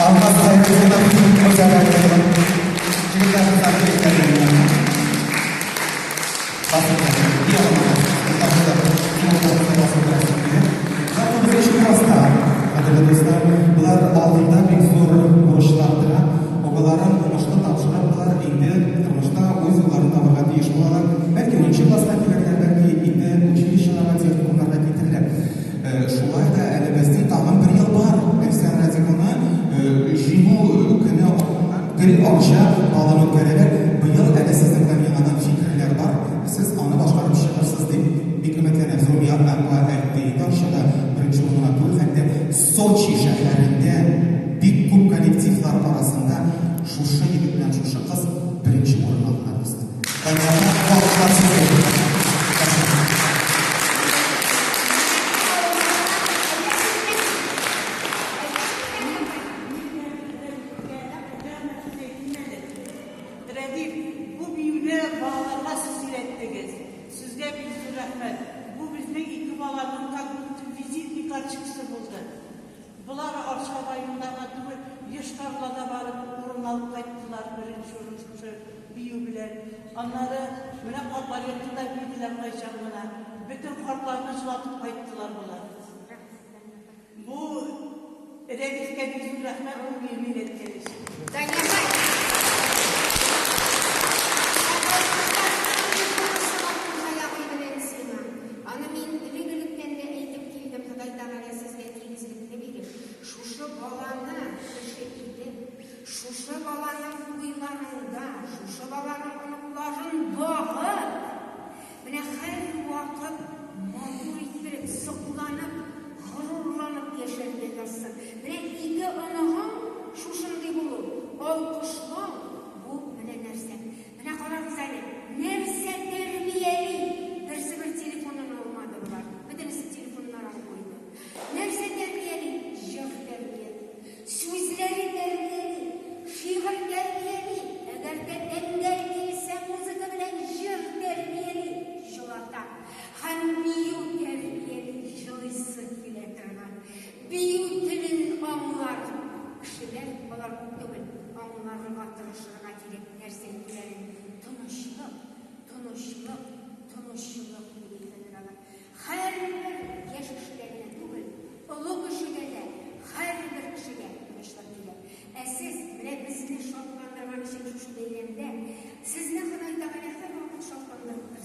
Алмаз Хәйретдинов, Гүзәл Әлиева. Егетләр, кызлар, килештерә. Болар алдында бик зур бурычлар тора. Укуларын уңышлы тапшырып, болар инде тормышта үз юлларын табарга тиеш булалар. Бәлки унынчы класста килерләр, бәлки инде училищеларга, техникумнарга китерләр. Шулай да әле безнең тагын бер ел бар. Рөстәм Радиковны Җиңү көне алдыннан бер Арча балын үткәрәләр. Быел әле сезнең белән яңадан фикерләр бар. Сез аны башкарып чыгырсыз дип бик өметләнәбез. Румия апа әйтте инде, Арчада беренче урын гына түгел, хәтта Сочи шәһәрендә бик күп коллективлар арасында шушы егет белән шушы кыз беренче урын алдылар, дуслар. Дания апа, бу алкышлар сезгә. Рәхмәт. Рәдиф, бу биюне балаларга сез өйрәттегез. Сезгә бик зур рәхмәт. Бу безнең ике баланың как будто визитный карточкасы булды. Болар Арча районында гына түгел, Йошкар-Олада барып урын алып кайттылар, беренче урын шушы бию белән. Аннары менә картлар йортында биеделәр кайчан гына. Бөтен картларны җылатып кайттылар болар. Бу Рәдифкә бик зур рәхмәт бу биюне өйрәткән өчен. Аны мин элек-электән дә әйтеп килдем, Ходай Тәгалә сезгә тигезлекне биреп, шушы баланы кеше итеп, шушы баланың туйларында, шушы баланың оныкларын багып, Менә һәрвакыт матур иттереп, сокланып, горурланып яшәргә язсын. Менә ике оныгың шушындый булу, алкышлау, бу менә нәрсә. Менә карагыз әле, нәрсә тәрбияли? Берсе бер телефонын алмады болар, бөтенесе телефоннарын куйды. Нәрсә тәрбияли? Җыр тәрбияли. Сүзләре тәрбияли, шигырь тәрбияли, әгәр дә тәңгәл килсә, музыка белән җыр тәрбияли, җылата. Һәм бию тәрбияли, җылыйсы килә торган. Бию телен аңлар кешеләр, алар күп түгел, аңларга тырышырга кирәк нәрсә әйтүләрен. Тынычлык, тынычлык, тынычлык дип әйтәләр алар. Һәрбер яшь кешегә генә түгел, олы кешегә дә, һәрбер кешегә тынычлык кирәк. Ә сез, менә безне шатландырган өчен шушы бәйрәмдә, сезне Ходай Тәгалә һәрвакыт шатландырып торсын.